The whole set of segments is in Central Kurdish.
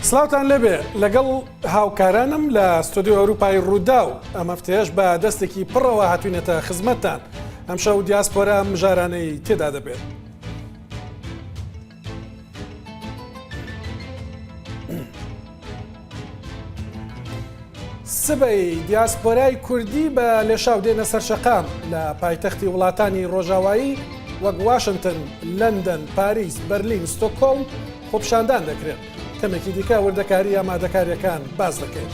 سڵاوتان لێبێ لەگەڵ هاوکارانم لە ستۆدیۆ ئەوروپای ڕووداو ئەم هەفتەیەش بە دەستێکی پڕەوە هاتوینەتە خزمەتتان ئەمشەو دیاسپۆرا ئەم مژارانەی تێدا دەبێت. سبەی دیاسپۆرای کوردی بە لێشاو دێنە سەر شەقام لە پایتەختی وڵاتانی ڕۆژاوایی وەک واشنتن، لەندەن، پاریس، بەرلین، ستۆکهۆڵم خۆپیشاندان دەکرێن. کەمێکی دیکە وردەکاری ئامادەکارییەکان باس دەکەین.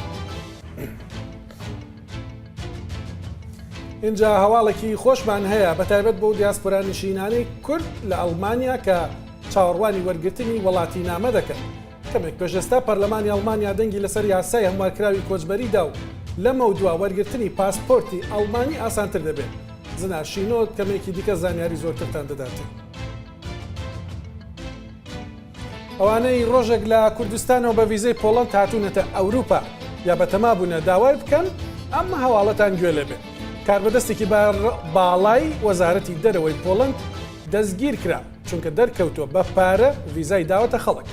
ئینجا هەواڵێکی خۆشمان هەیە بەتایبەت بۆ دیاسپۆرانشینانەی کورد لە ئەڵمانیا کە چاوەڕوانی وەرگرتنی وەڵاتینامە دەکەن. کەمێک پێش ئێستا پەرلەمانی ئەڵمانیا دەنگی لەسەر یاسای هەموارکراوی کۆچبەری دا و لەمەودوا وەرگرتنی پاسپۆرتی ئەڵمانی ئاسانتر دەبێت. زنار شینۆ کەمێکی دیکە زانیاری زۆرترتان دەداتێ. ئەوانەی ڕۆژێک لە کوردستانەوە بە ڤیزەی پۆڵەند هاتوونەتە ئەوروپا یا بەتەما بوونە داوای بکەن ئەم هەواڵەتان گوێ لێبێ. کاربەدەستێکی باڵای وەزارەتی دەرەوەی پۆڵەند دەستگیر کرا. چونکە دەرکەوتووە بە پارە ڤیزای داوەتە خەڵک.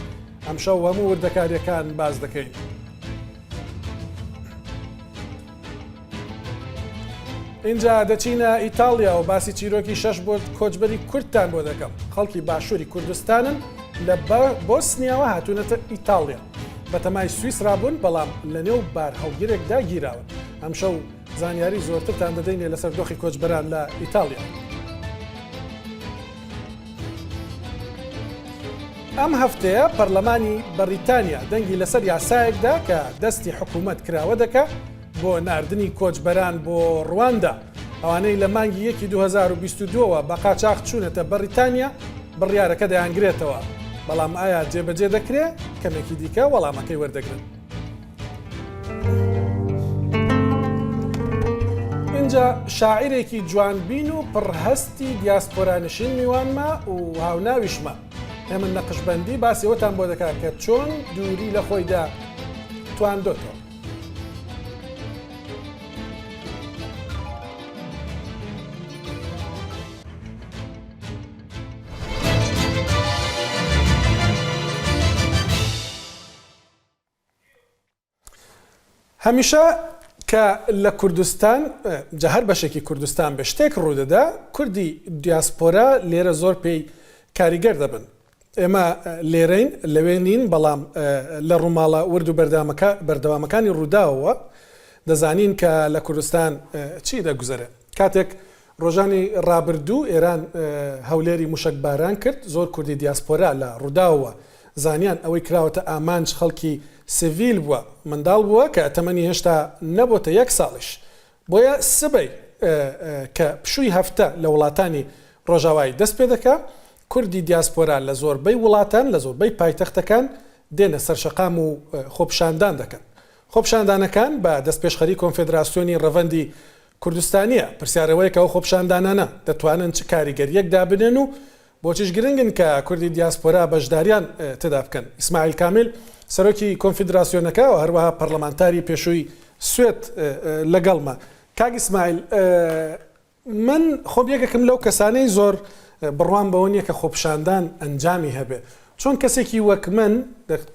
ئەمشەو هەموو وردەکارییەکان باس دەکەین. ئینجا دەچینە ئیتاڵیا و باسی چیرۆکی شەش بۆ کۆچبەری کوردتان بۆ دەکەم. خەڵکی باشووری کوردستانن لە بۆسنیاوە هاتوونەتە ئیتاڵیا. بەتەمای سویسرا بوون بەڵام لەنێو بارهەڵگرێکدا گیراون. ئەمشەو زانیاری زۆرترتان دەدەینێ لەسەر دۆخی کۆچبەران لە ئیتاڵیا. ئەم هەفتەیە پەرلەمانی بەڕیتانیا دەنگی لەسەر یاسایەک دا کە دەستی حکوومەت کراوە دەکا بۆ ناردنی کۆچبەران بۆ ڕواندا. ئەوانەی لە مانگی یەکی 2022ەوە بە قاچاخ چوونەتە بەڕیتانیا بڕیارەکە دەیانگرێتەوە. بەڵام ئایا جێبەجێ دەکرێ؟ کەمێکی دیکە وەڵامەکەی وەردەگرن. ئینجا شاعیرێکی جوانبین و پڕهەستی دیاسپۆرانشین میوانمە و هاوناویشمە هێمن نەقشبەندی باسی ئەوەتان بۆ دەکات کە چۆن دووری لە خۆیدا تواندۆتەوە. هەمیشە کە لە کوردستان جا هەر بەشێکی کوردستان بێ شتێک ڕوودەدا کوردی دیاسپۆرا لێرە زۆر پێی کاریگەر دەبن. ئێمە لێرەین لەوێ نین بەڵام لە ڕووماڵە ورد و بەردامەکە بەردەوامەکانی ڕووداوەوە دەزانین کە لە کوردستان چی دەگوزەرێ. کاتێک ڕۆژانی ڕابردوو ئێران هەولێری موشەکباران کرد، زۆر کوردی دیاسپۆرا لە ڕووداوەوە زانیان ئەوەی کراوەتە ئامانج خەڵکی سڤیل بووە، منداڵ بووە کە تەمەنی هێشتا نەبۆتە یەک ساڵیش. بۆیە سبەی کە پشووی هەفتە لە وڵاتانی ڕۆژاوایی دەست پێدەکا، کوردی دیاسپۆرا لە زۆربەی وڵاتان، لە زۆربەی پایتەختەکان دێنە سەر شەقام و خۆپیشاندان دەکەن. خۆپیشاندانەکان بە دەستپێشخەری کۆنفێدراسیۆنی ڕەڤەندی کوردستانییە، پرسیار ئەوەیە کە ئەو خۆپیشاندانانە دەتوانن چ کاریگەرییەک دابنێن و بۆچیش گرنگن کە کوردی دیاسپۆرا بەشداریان تێدا بکەن؟ ئیسماعیل کامیل، سەرۆکی کۆنفیدراسیۆنەکە و هەروەها پەرلەمانتاری پێشووی سوێد لەگەڵمە. کاک ئیسماعیل، من خۆم یەکێکم لەو کەسانەی زۆر بڕوام بەوە نییە کە خۆپیشاندان ئەنجامی هەبێ. چۆن کەسێکی وەک من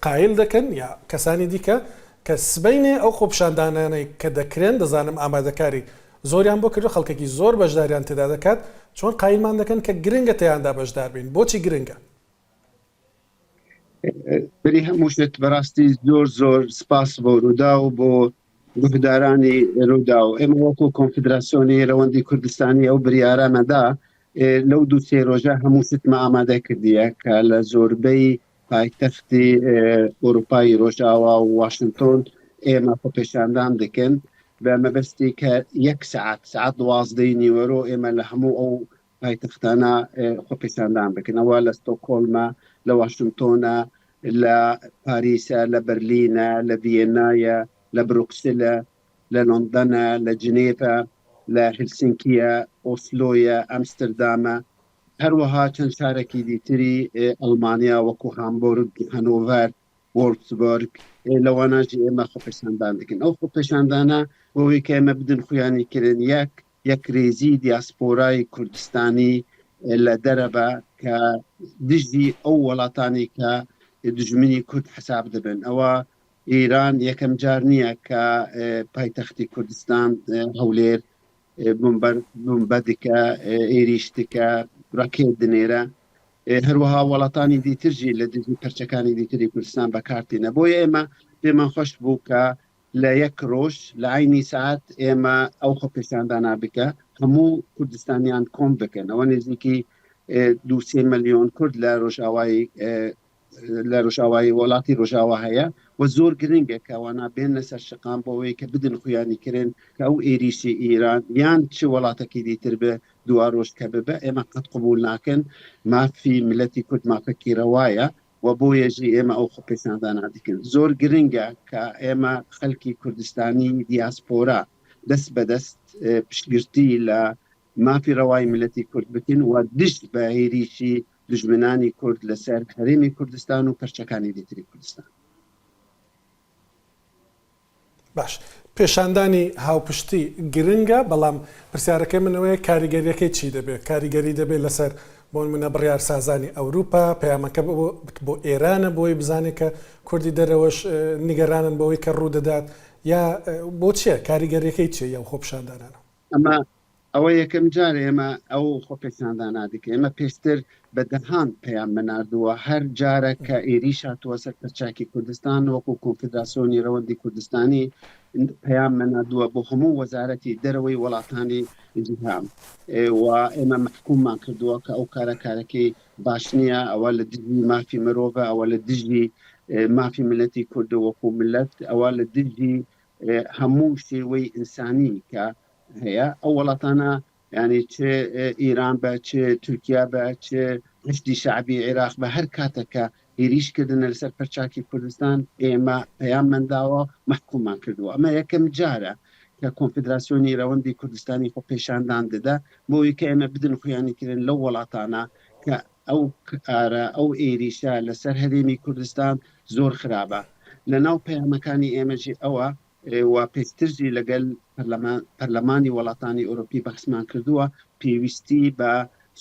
قایل دەکەن یا کەسانی دیکە کە سبەینێ ئەو خۆپیشاندانانەی کە دەکرێن دەزانم ئامادەکاری زۆریان بۆ کردوە خەڵکێکی زۆر بەشداریان تێدا دەکات چۆن قایلمان دەکەن کە گرنگە تێیاندا بەشدار بین بۆچی گرنگە؟ بری هەموو شت بەڕاستی زۆر زۆر سپاس بۆ رووداو بۆ گوهدارانی رووداو ئێمە وەکو کۆنفدراسیۆنی رەوەندی کوردستانی ئەو بریارانەدا لەو دوو سێ رۆژە هەموو شتمە ئامادە کردیە کە لە زۆربەی پایتەختی ئەوروپای ڕۆژئاوا و واشنتۆن ئێمە خۆپێشاندان دەکەن بە مەبەستی کە یەک سعات سعات دوازدەی نیوەرۆ ئێمە لە هەموو ئەو پایتەختانە خۆپێشاندان بکەن ئەوە لە ستۆکۆلمە لە واشنتۆنە لە پاریسە لە بەرلینە لە ڤیێنایە لە بروکسلە لە لۆندەنە لە جنێڤە لە هلسینکیە ئۆسلۆیە ئەمستردامە هەروەها چەند شارێکی دیتری ئەڵمانیا وەکو هامبۆرگ، هەنۆڤەر، وۆڵفسبۆرگ لەواناژی ئێمە خۆپێشاندان دەکەن. ئەو خۆپێشاندانە بۆ ئەوەی کە ئێمە بدن خویانی کرن یەک یەکرێزی دیاسپۆرای کوردستانی لە دەرەبە کە دژی ئەو وڵاتانی کە. دوژمنی کورد حەساب دەبن. ئەوە ئیران یەکەم جار نییە کە پایتەختی کوردستان هەولێر بمبە دکە، ئێریش دکە، ڕاکێت دنێرە. هەروەها وڵاتانی دیترژی لە دژی پەرچەکانی دیتری کوردستان بەکارتینە. بۆیە ئێمە پێمان خۆش بوو کە لە یەک ڕۆژ لە عەینی سەعات ئێمە ئەو خۆپێشاندانە بکە هەموو کوردستانیان کۆم بکەن. ئەوە نزیکی 2 ملیۆن کورد لە ڕۆژاوای لە ڕۆژاوای وڵاتی ڕۆژاوا هەیە و زۆر گرنگە کە ئەوانە بێنە سەر شقام بۆ ئەوەی کە بدن خویانی کرن کە ئەو ئێریشی ئیران یان چ وڵاتەکی دیتر بێ دوا ڕۆژ کە ببە ئێمە قەت قبول ناکەن. مافی ملەتی کورد مافەکی ڕەوایە و بۆیە ژی ئێمە ئەو خۆپێشاندانە دەکەن. زۆر گرنگە کە ئێمە خەلکی کوردستانی دیاسپۆرا دەست بە دەست پشتگرتی لە مافی رەوای میللەتی کورد بکەین و دژ بە هێریشی دوژمنانی کورد لەسەر هەرێمی کوردستان و پەرچەکانی دیتری کوردستان. باش پێشاندانی هاوپشتی گرنگە، بەڵام پرسیارەکەی من ئەوەیە کاریگەریەکەی چی دەبێت؟ کاریگەری دەبێت لەسەر بۆ نمونە بڕیارسازانی ئەوروپا، پەیامەکە بۆ ئێرانە بۆی بزانێت کە کوردی دەرەوەش نیگەرانن بەوەی کە ڕوودەدات یا بۆ چیە کاریگەریەکەی چیە یەو خۆپیشاندانانە؟ ئەمە ئەوە یەکەم جارە ئێمە ئەو خۆپێشاندانە دەکەین. ئێمە پێشتر بە دەهان پەیاممان ناردووە، هەر جارە کە ئێریش هاتووە سەر پەرچاکی کوردستان وەکو کۆنفدراسیۆنی رەوەندی کوردستانی پەیاممان ناردووە بۆ هەموو وەزارەتی دەرەوەی وڵاتانی جیهان و ئێمە مەحکوممان کردووە کە ئەو کارە کارەکەی باش نییە، ئەوە لە دژی مافی مرۆڤە، ئەوە لە دژی مافی میللەتی کوردە وەکو میللەت، ئەوە لە دژی هەموو شێوەی ئینسانی کە هەیە. ئەو وڵاتانە یعنی چ ئیران بە چ تورکیا بە چ حشدی شعبی عێراق بە هەر کاتەکە هێریش کردنە لەسەر پەرچاکی کوردستان ئێمە پەیاممان داوە مەحکوممان کردووە. ئەمە یەکەم جارە کە کۆنفدراسیۆنی رەوەندی کوردستانی خۆ پێشاندان دەدا بۆی کە ئێمە بدن خویانی کردن لەو وڵاتانە کە ئەو کارە ئەو ئێریشە لەسەر هەرێمی کوردستان زۆر خرابە. لە ناو پەیامەکانی ئێمەژی ئەوە و پێشترژی لەگەل پەرلەمانی وڵاتانی ئەوروپی بەحسمان کردووە پێویستی بە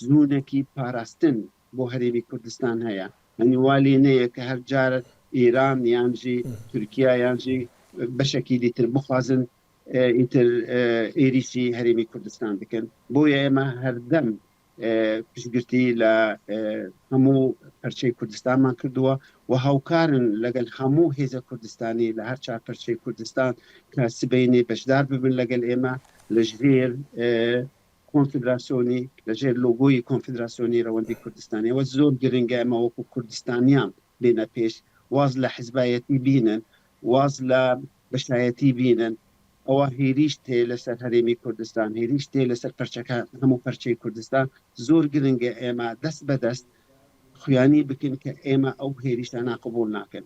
زوونەکی پاراستن بۆ هەرێمی کوردستان هەیە. یانی وا لێ نەیە کە هەر جار ئیران یانژی تورکیا یانژی بەشەکی دیتر بخوازن ئیتر ئێریشی هەرێمی کوردستان بکەن. بۆیە ئێمە هەردەم پشتگرتی لە هەموو پەرچەی کوردستانمان کردووە و هاوکارن لەگەل هەموو هێزە کوردستانی لە هەر چار پەرچەی کوردستان کە سبەینێ بەشدار ببن لەگەل ئێمە لە ژێر کۆنفدراسیۆنی لە ژێر لۆگۆی کۆنفدراسیۆنی رەوەندی کوردستانی. ئەوە زۆر گرنگە ئێمە وەکو کوردستانیان بێنە پێش، واز لە حزبایەتی بینن، واز لە بەشایەتی بینن. ئەوە هێریش تێ لەسەر هەرێمی کوردستان، هێریش تێ لەسەر پەرچەکان، هەموو پەرچەی کوردستان. زۆر گرنگە ئێمە دەست بە دەست خویانی بکەین کە ئێمە ئەو هێریشانە قبوڵ ناکەن.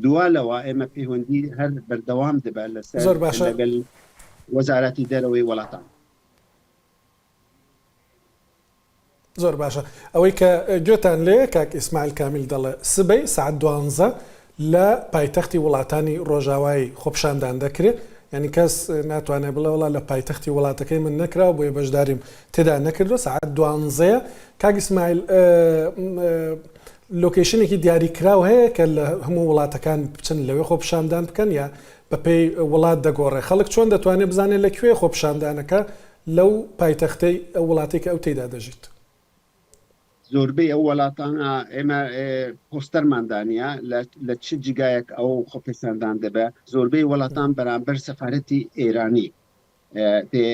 دوا لەوە ئێمە پەیوەندی هەر بەردەوام دەبێت لەسەر زۆر باشە. لەگەل وەزارەتی دەرەوەی وڵاتان. زۆر باشە ئەوەی کە گوێتان لێیە کاک ئیسماعیل کامیل دەڵێ سبەی سەعات دوانزە لە پایتەختی وڵاتانی ڕۆژاوایی خۆپیشاندان دەکرێ یانی کەس ناتوانێت بڵێ وڵا لە پایتەختی وڵاتەکەی من نەکراوە بۆیە بەشداریم تێدا نەکردووە سەعات دوانزەیە کاک ئیسماعیل location ێکی دیاریکراو هەیە کە لە هەموو وڵاتەکان بچن لەوێ خۆپیشاندان بکەن یا بەپێی وڵات دەگۆڕێ خەڵک چۆن دەتوانێت بزانێت لە کوێ خۆپیشاندانەکە لەو پایتەختەی ئەو وڵاتەی کە ئەو تێیدا دەژیت. زۆربەی ئەو وەلاتانە ئێمە پۆستەرمان دانیە لە چ جیگایەک ئەو خۆپێشاندان دەبێ، زۆربەی وەلاتان بەرامبەر سەفارەتی ئێرانی تێ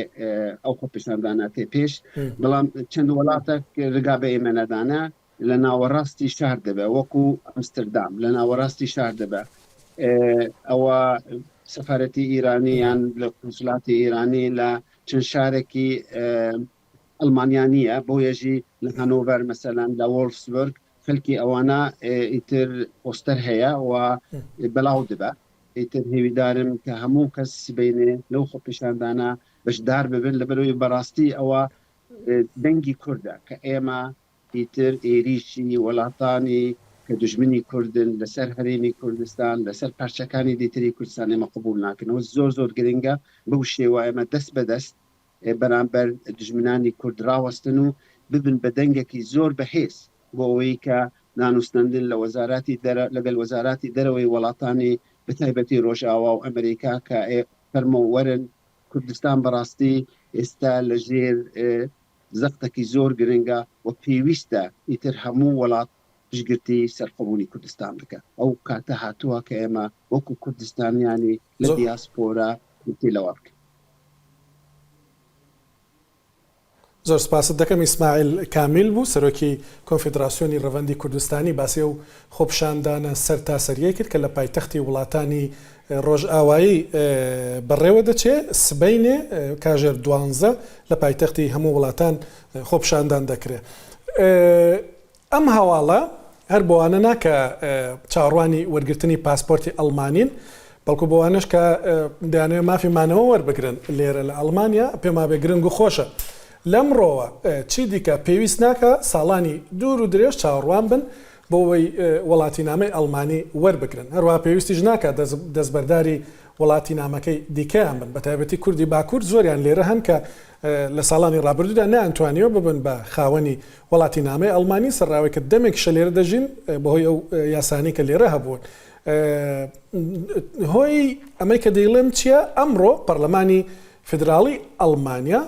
ئەو خۆپێشاندانە تێ پێش، بەڵام چەند وەلاتەک رگا بە ئێمە نەدانە لە ناوەڕاستی شار دەبێ وەکو ئەمستردام لە ناوەڕاستی شار دەبێ ئەوە سەفارەتی ئیرانی یان لە قونسولاتی ئیرانی لە چەند شارێکی ئەڵمانیا نییە بۆیەژی لە هەنۆڤەر مەسەلەن لە وۆڵفسبرگ خەلکی ئەوانە ئیتر پۆستەر هەیە و بەلاو دەبە ئیتر هێویدارم کە هەموو کەس سبەینێ لەو خۆپیشاندانە بەشدار ببن لەبەرەوەی بەڕاستی ئەوە دەنگی کوردە کە ئێمە ئیتر ئێریشی وەلاتانی کە دوژمنی کوردن لەسەر هەرێمی کوردستان لەسەر پارچەکانی دیتری کوردستان ئێمە قبوڵ ناکەن. ئەوە زۆر زۆر گرنگە بەو شێوە ئێمە دەست بە دەست بەرامبەر دوژمنانی کورد ڕاوەستن و ببن بە دەنگێکی زۆر بەهێز بۆ ئەوەی کە دانوستەندن لە وەزاراتی دەرە لەگەل وەزاراتی دەرەوەی وەڵاتانی بەتایبەتی رۆژئاوا و ئەمریکا کە فەرموو وەرن کوردستان بەڕاستی ئێستا لە ژێر زەختەکی زۆر گرنگە و پێویستە ئیتر هەموو وەڵات پشتگرتی سەرخۆبوونی کوردستان بکە. ئەو کاتە هاتووە کە ئێمە وەکو کوردستانیانی لە دیاسپۆرا پشتگرتی لەوە بکەین. زۆر سپاست دەکەم ئیسماعیل کامیل بوو سەرۆکی کۆنفیدراسیۆنی رەڤەندی کوردستانی باسی ئەو خۆپیشاندانە سەرتاسەریەی کرد کە لە پایتەختی وڵاتانی رۆژئاوایی بەڕێوە دەچێ سبەینێ کاژێر دوانزە لە پایتەختی هەموو وڵاتان خۆپیشاندان دەکرێ. ئەم هەواڵە هەر بۆوانە نا کە چاوەڕوانی وەرگرتنی پاسپۆرتی ئەڵمانین، بەڵکو بۆوانەش کە دەیانەوێت مافی مانەوە وەربگرن لێرە لە ئەڵمانیا، پێم وابێ گرنگ و خۆشە. لەمڕۆوە چیدیکە پێویست ناکا ساڵانی دوور و درێژ چاوەڕوان بن بۆ ئەوەی وەڵاتینامەی ئەڵمانی وەربگرن. هەروەها پێویستیش ناکا دەستبەرداری وەڵاتینامەکەی دیکەیان بن، بەتایبەتی کوردی باکوور زۆریان لێرە هەن کە لە ساڵانی ڕابردوودا نەیانتوانیوە ببن بە خاوەنی وەڵاتینامەی ئەڵمانی، سەرڕاوەی کە دەمێکیشە لێرە دەژین بەهۆی ئەو یاسانەی کە لێرە هەبوون. هۆی ئەمەی کە دەیڵێم چییە؟ ئەمڕۆ پەرلەمانی فیدراڵی ئەڵمانیا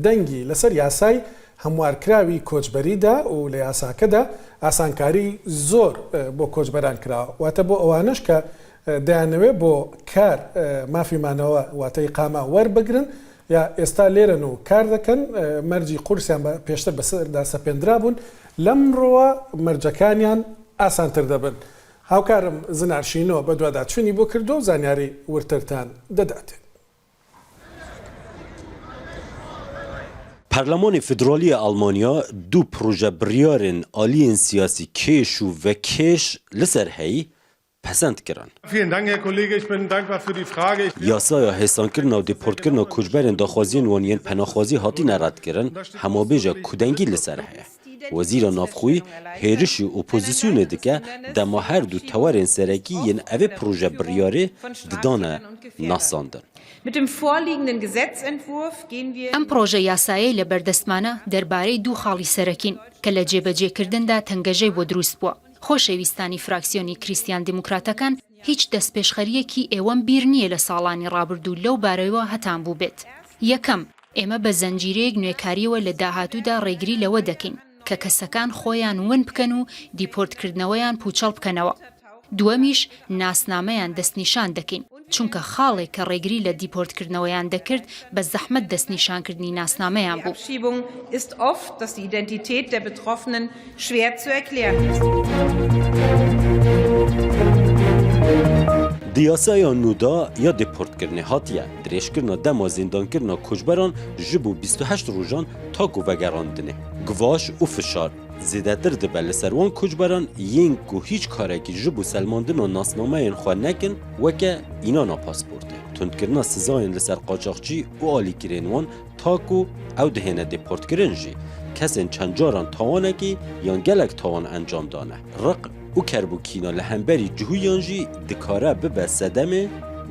دەنگی لەسەر یاسای هەموارکراوی کۆچبەری دا و لە یاساکەدا ئاسانکاری زۆر بۆ کۆچبەران کراوە، واتە بۆ ئەوانەش کە دەیانەوێت بۆ کار مافی مانەوە واتە ئیقامە وەربگرن یا ئێستا لێرەن و کار دەکەن، مەرجی قورسیان بە پێشتر بەسەردا سەپێندرابوون، لەمڕۆوە مەرجەکانیان ئاسانتر دەبن. هاوکارم زنار شینۆ بەدواداچوونی بۆ کردووە و زانیاری وردترتان دەداتێ. پەرلەمانی فیدراڵیی ئەڵمانیا دوو پڕۆژە بڕیارێن ئالیێن سیاسی کێش و ڤەکێش لەسەر هەی پەسەند کران. یاسaya hêsankirina û deportkirina koçberên daxwaziyên wan yên penaxwazî hatine redkirin, hema bêje kudengî li ser heye. Wezîra Navxweyî hêrişî opozisyonê dike dema her du tewerên serekî yên evê proje biryarê didane nasandin. ئەم پڕۆژە یاسایەی لەبەردەستمانە دەربارەی دوو خاڵی سەرەکین کە لە جێبەجێکردندا تەنگەژەی بۆ دروست بووە. خۆشەویستانی فراکسیۆنی کریستیان دیموکراتەکان هیچ دەستپێشخەرییەکی ئێوەم بیر نییە لە ساڵانی ڕابردوو لەو بارەوە هەتانبووبێت. یەکەم، ئێمە بە زنجیرەیەک نوێکارییەوە لە داهاتوودا ڕێگری لەوە دەکەین کە کەسەکان خۆیان ون بکەن و دیپۆرتکردنەوەیان پووچەڵ بکەنەوە. دووەمیش، ناسنامەیان دەستنیشان دەکەین، چونکە خاڵێک کە ڕێگری لە دیپۆرتکردنەوەیان دەکرد بە زەحمەت دەستنیشانکردنی ناسنامەیان بوو. Di yasaya nû de ya deportkirinê hatiye dirêjkirina dema zîndankirina koçberan ji bo 28 rojan ta ku vegerandinê. Givaş û fişar zêdetir dibe li ser wan koçberan yên ku hîç karekî ji bo selmandina nasnameyên xwe nekin weke înana pasportê, tundkirina sizayên li ser qaçaxçî û alîkirên wan ta ku ew dihêne deportkirin jî kesên çend caran tawanekî yan gelek tawan encam dane. Riq û kerbûkîna li hemberî cihûyan jî dikare bibe sedemê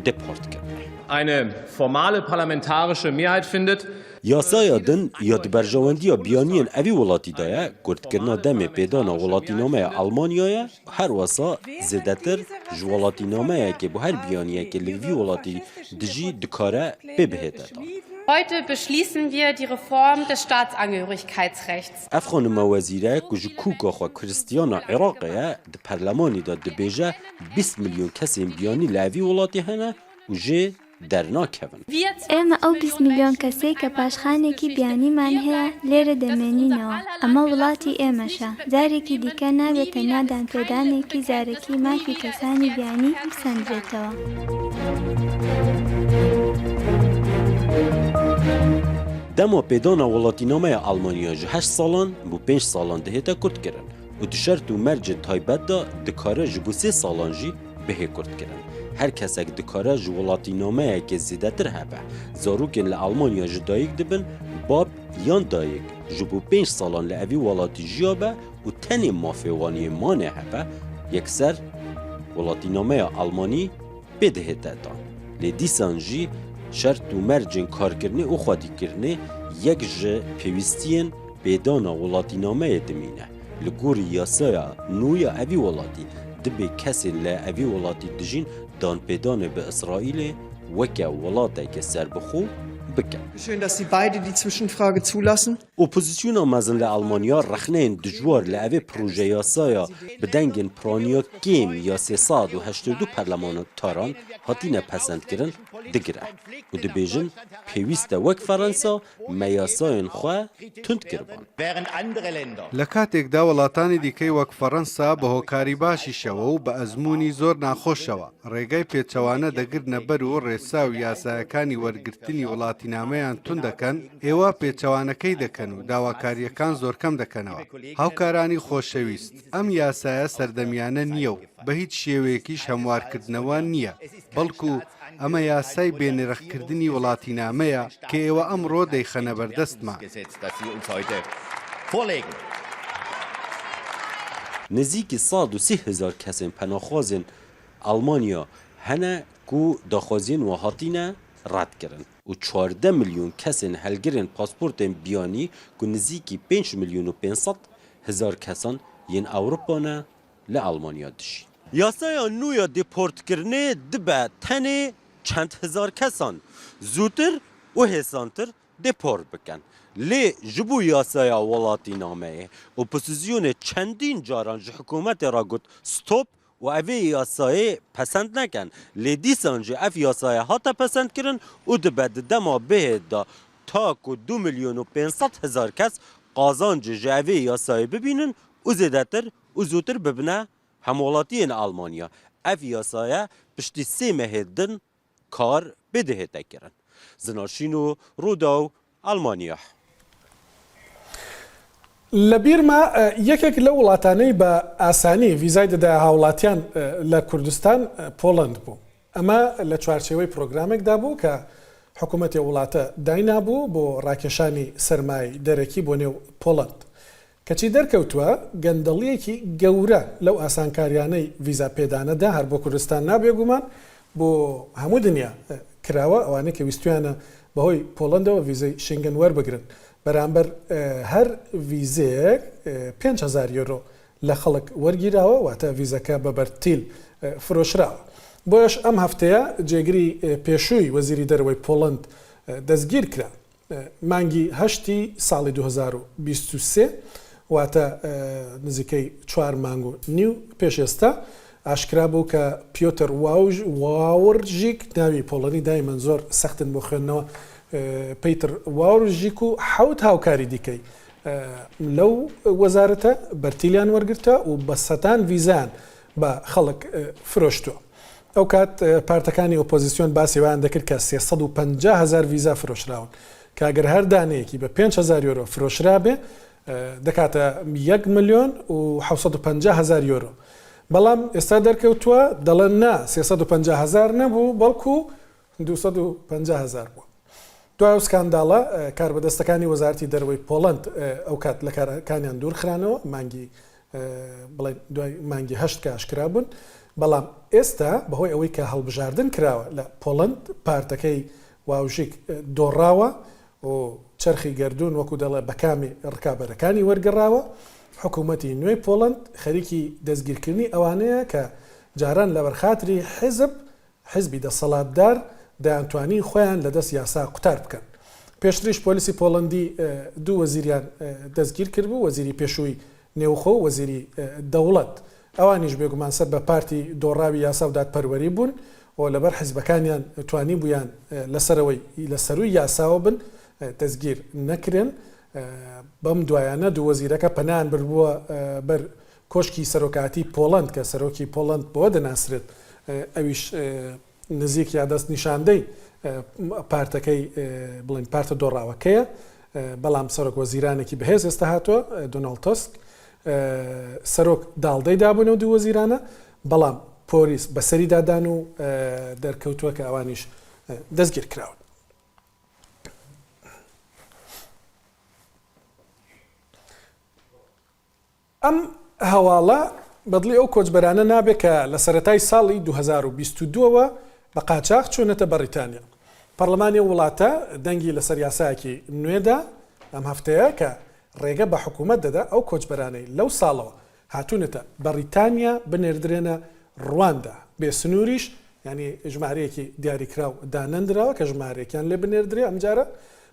deportkirinê. Eine formale parlamentarische Mehrheit findet. Yasaya din ya di berjewendiya biyaniyên evî welatî de ye, kurtkirina demê pêdana welatînameya Elmanya ye, her wesa zêdetir ji welatînameyekê bo her biyaniyekê li vî welatî dijî dikare pê bihête dan. Heute beschließen wir die Reform des Staatsangehörigkeitsrechts. Ev xanima wezîre ku ji koka xwe Kristiyana Iraqê ye, di perlemanê de dibêje 20 milyon kesên biyanî li evî welatî hene û jê دەرناکەون. ئێمە ئەو 20 ملیۆن کەسەی کە پاشخانێکی بیانیمان هەیە لێرە دەمێنینەوە، ئەمە وڵاتی ئێمەشە، جارێکی دیکە نابێت تەنیا دانپێدانێکی زارەکی مافی کەسانی بیانی بسەندرێتەوە. Dema pêdana welatînameya Almanya ji heşt salan bo pênc salan dihête kurtkirin û di şert û mercên taybet de dikare ji bo sê salan jî bihê kurtkirin. Her kesek dikare ji welatînameyekê zêdetir hebe. Zarokên li Almanya ji dayik dibin, bab yan dayik ji bo pênc salan li evî welatî jiyabe û tenê mafê wan yê manê hebe, yekser welatînameya Almanî pê dihête dan. Lê dîsan jî şert û mercên karkirinê û xwedîkirinê yek ji pêwîstiyên pêdana welatînameyê dimîne. Li gorî yasaya nû ya evî welatî, dibê kesên li evî welatî dijîn danpêdanê bi Îsraîlê weke welatekê serbixwe bikin. Schön, dass Sie beide die Zwischenfrage zulassen. Opozisyona mezin li Elmanya rexneyên dijwar li evê projeyasaya bi dengên piraniya kêm ya 382 perlemantaran hatine pesendkirin digire û dibêjin pêwîst e wek Ferensa me yasayên xwe tund kiriban. لە کاتێکدا وڵاتانی دیکەی وەک فەڕەنسا بە هۆکاری باشیشەوە و بە ئەزموونی زۆر ناخۆشەوە ڕێگای پێچەوانە دەگرنە بەر و ڕێسا و یاسایەکانی وەرگرتنی وڵاتینامەیان توند دەکەن، ئێوە پێچەوانەکەی دەکەن و داواکارییەکان زۆرکەم دەکەنەوە. هاوکارانی خۆشەویست، ئەم یاسایە سەردەمیانە نییە و بە هیچ شێوەیەکیش هەموارکردنەوە نییە، بەڵکو ئەمە یاسای بێ نرخکردنی وڵاتینامەیە کە ئێوە ئەمڕۆ دەیخەنە بەردەستمان. نزیکی 130 هزار kesên penaxwazên Elmanya hene ku daxwaziyên wan hatine redkirin û 14 milyon kesên helgirên pasportên biyanî ku nizîkî pênc milyon û 500 hezar kesan yên Ewropa ne li Elmanya dijîn. Yasaya nû ya deportkirinê dibe tenê çend hezar kesan zûtir û hêsantir deport bikin. Lê ji bo yasaya welatînameyê opozisyonê çendîn caran ji hikûmetê re got stop û evê yasayê pesend nekin. Lê dîsan jî ev yasaya hate pesendkirin û dibe di dema bihê de ta ku 2 milyon û 500 hezar kes qazancê ji evê yasayê bibînin û zêdetir û zûtir bibine hemwelatiyên Almanya. Ev yasaya piştî sê mehê din kar bidihête kirin. Zinar Şîno, Rûdaw, Almanya. لە بیرمە یەکێک لەو وڵاتانەی بە ئاسانی ڤیزای دەدایە هاوڵاتیان لە کوردستان پۆڵەند بوو. ئەمە لە چوارچێوەی پرۆگرامێکدا بوو کە حکوومەتی ئەو وڵاتە داینابوو بۆ ڕاکێشانی سەرمایەی دەرەکی بۆ نێو پۆڵەند. کەچی دەرکەوتووە گەندەڵییەکی گەورە لەو ئاسانکاریانەی ڤیزا پێدانەدا هەر بۆ کوردستان نا بێگومان بۆ هەموو دنیا کراوە، ئەوانەی کە ویستویانە بەهۆی پۆڵەندەوە ڤیزەی شینگن وەربگرن بەرامبەر هەر ڤیزەیەک 5000 یۆرۆ لە خەڵک وەرگیراوە، واتە ڤیزەکە بە بەرتیل فرۆشراوە. بۆیەش ئەم هەفتەیە جێگری پێشووی وەزیری دەرەوەی پۆڵەند دەستگیرکرا. مانگی هەشتی ساڵی 2023 واتە نزیکەی چوار مانگ و نیو پێش ئێستا ئاشکرا بوو کە پیۆتەر واورژیک ناوی پۆڵەنی دایمەن زۆر سەختن بۆ خوێندنەوە پیتر واورژیک و حەوت هاوکاری دیکەی لەو وەزارەتە بەرتیلیان وەرگرتە و بە سەتان ڤیزایان بە خەڵک فرۆشتووە. ئەوکات پارتەکانی ئۆپۆزیسیۆن باسی وایان دەکرد کە 350 هەزار ڤیزا فرۆشراون کە ئەگەر هەر دانەیەکی بە 5000 یۆرۆ فرۆشرابێ دەکاتە 1 ملیۆن و 750 هەزار یۆرۆ. بەڵام ئێستا دەرکەوتووە دەڵێن نا 350 هەزار نەبوو بەڵکو 250 هەزار بووە. دوای ئەو سکانداڵە کاربەدەستەکانی وەزارەتی دەرەوەی پۆڵەند ئەوکات لە کارەکانیان دوورخرانەوە مانگی بڵێن دوای مانگی هەشت کە ئاشکرا بوون، بەڵام ئێستا بەهۆی ئەوەی کە هەڵبژاردن کراوە لە پۆڵەند پارتەکەی واوژیک دۆڕاوە و چەرخی گەردوون وەکو دەڵێ بەکامی ڕکابەرەکانی وەرگەڕاوە، حکوومەتی نوێی پۆڵەند خەریکی دەستگیرکردنی ئەوانەیە کە جاران لەبەرخاتری حیزب حیزبی دەسەڵاتدار دەیانتوانی خۆیان لە دەست یاسا قوتار بکەن. پێشتریش پۆلیسی پۆڵەندی دوو وەزیریان دەستگیر کردبوو، وەزیری پێشووی نێوخۆ و وەزیری دەوڵەت. ئەوانیش بێگومان سەر بە پارتی دۆڕاوی یاسا و دادپەروەری بوون و لەبەر حیزبەکانیان توانیبوویان لە سەرەوەی لە سەرووی یاساوە بن دەستگیر نەکرێن. بەم دوایانە دوو وەزیرەکە پەنایان بردبووە بەر کۆشکی سەرۆکایەتی پۆڵەند کە سەرۆکی پۆڵەند بەوە دەناسرێت ئەویش نزیک یا دەست نیشاندەی پارتەکەی بڵین پارتە دۆڕاوەکەیە بەڵام سەرۆک وەزیرانێکی بەهێز ئێستا هاتووە دۆناڵد تۆسک سەرۆک داڵدەی دابوون و دوو وەزیرانە بەڵام پۆلیس بەسەری دادان و دەرکەوتووە کە ئەوانیش دەستگیر کراون. ئەم هەواڵە بەدڵی ئەو کۆچبەرانە نابێت کە لە سەرەتای ساڵی 2022 ەوە بە قاچاخ چوونەتە بەڕیتانیا. پەڕلەمانی ئەو وڵاتە دەنگی لەسەر یاسایەکی نوێ دا ئەم هەفتەیە کە. ڕێگە بە حکوومەت دەدا ئەو کۆچبەرانەی لەو ساڵەوە هاتوونەتە بەڕیتانیا بنێردرێنە ڕواندا، بێ سنووریش، یانی ژمارەیەکی دیاریکراو دانەندراوە کە ژمارەیەکیان لێ بنێردرێ، ئەمجارە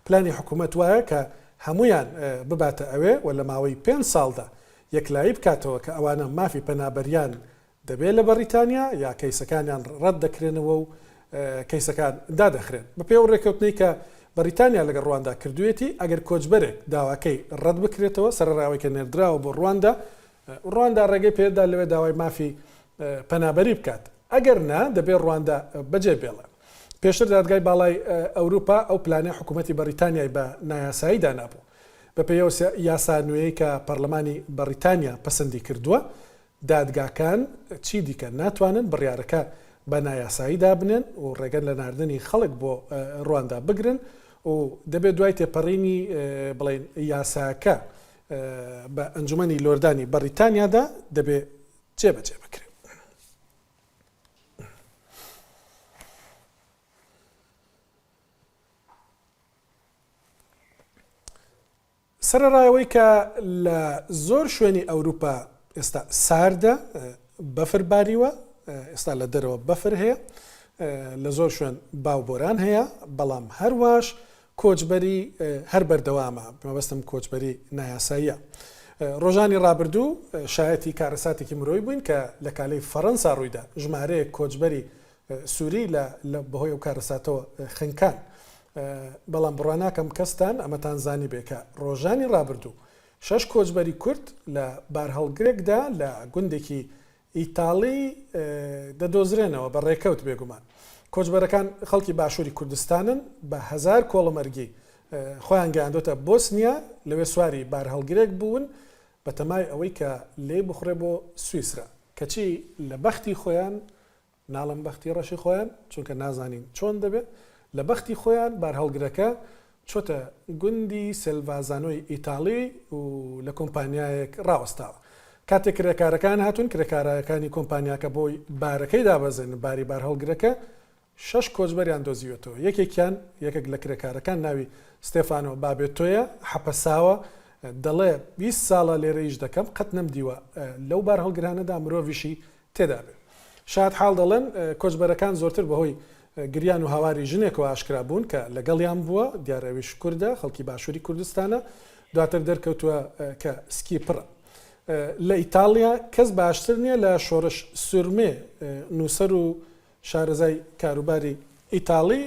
پلانی حکوومەت وایە کە هەموویان بباتە ئەوێ و لە ماوەی پێنج ساڵدا یەکلایی بکاتەوە کە ئەوانە مافی پەنابەریان دەبێت لە بەڕیتانیا یا کەیسەکانیان ڕەت دەکرێنەوە و کەیسەکان دادەخرێن. بەپێی ئەو ڕێککەوتنەی کە بەڕیتانیا لەگەڵ ڕواندا کردوویەتی، ئەگەر کۆچبەرێک داواکەی ڕەت بکرێتەوە، سەرەڕای ئەوەی کە نێردراوە بۆ ڕواندا، ڕواندا ڕێگەی پێدەدا لەوێ داوای مافی پەنابەری بکات، ئەگەر نا دەبێت ڕواندا بەجێ بێڵێ. پێشتر دادگای باڵای ئەوروپا ئەو پلانەی حکوومەتی بەڕیتانیای بە نایاسایی دانابوو. بەپێی ئەو یاسا نوێیەی کە پەرلەمانی بەڕیتانیا پەسەندی کردووە، دادگاکان چیدیکە ناتوانن بڕیارەکە بە نایاسایی دابنێن و ڕێگە لە ناردنی خەڵک بۆ ڕواندا بگرن و دەبێت دوای تێپەڕینی بڵێین یاساکە بە ئەنجومەنی لۆردانی بەڕیتانیادا دەبێ جێبەجێ بکرێت. سەرەڕای ئەوەی کە لە زۆر شوێنی ئەوروپا ئێستا ساردە، بەفر باریوە، ئێستا لە دەرەوە بەفر هەیە، لە زۆر شوێن باو بۆران هەیە، بەڵام هەرواش کۆچبەری هەر بەردەوامە، مەبەستم کۆچبەری نایاساییە. ڕۆژانی ڕابردوو شایەتی کارەساتێکی مرۆیی بووین کە لە کالەی فەڕەنسا ڕوویدا، ژمارەیەک کۆچبەری سوری لە لە بەهۆی ئەو کارەساتەوە خنکان. بەڵام بڕوا ناکەم کەستان ئەمەتان زانیبێ کە ڕۆژانی ڕابردوو شەش کۆچبەری کورد لە بارهەڵگرێکدا لە گوندێکی ئیتاڵی دەدۆزرێنەوە بە ڕێکەوت بێگومان کۆچبەرەکان خەڵکی باشووری کوردستانن بە هەزار کۆڵەمەرگی خۆیان گەیاندۆتە بۆسنیا لەوێ سواری بارهەڵگرێک بوون بەتەمای ئەوەی کە لێی بخوڕێ بۆ سویسرا کەچی لە بەختی خۆیان ناڵێم بەختی ڕەشی خۆیان، چونکە نازانین چۆن دەبێ، لە بەختی خۆیان بارهەڵگرەکە چۆتە گوندی سێلڤازانۆی ئیتاڵی و لە کۆمپانیایەک ڕاوەستاوە. کاتێک کرێکارەکان هاتوون، کرێکارەکانی کۆمپانیاکە بۆی بارەکەی دابەزێنن، باری بارهەڵگرەکە، شەش کۆچبەریان دۆزیوەتەوە. یەکێکیان، یەکێک لە کرێکارەکان ناوی ستێفانۆ بابێتۆیە، حەپەساوە، دەڵێ، 20 ساڵە لێرە ئیش دەکەم، قەت نەمدیوە لەو بارهەڵگرانەدا مرۆڤیشی تێدا بێ. شایەتحاڵ دەڵێن، کۆچبەرەکان زۆرتر بەهۆی گریان و هاواری ژنێکەوە ئاشکرا بوون کە لەگەڵیان بووە، دیارە ئەویش کوردە، خەڵکی باشووری کوردستانە، دواتر دەرکەوتووە کە سکی پڕە. لە ئیتاڵیا کەس باشتر نییە لە شۆڕش سورمێ، نووسەر و شارەزای کاروباری ئیتاڵی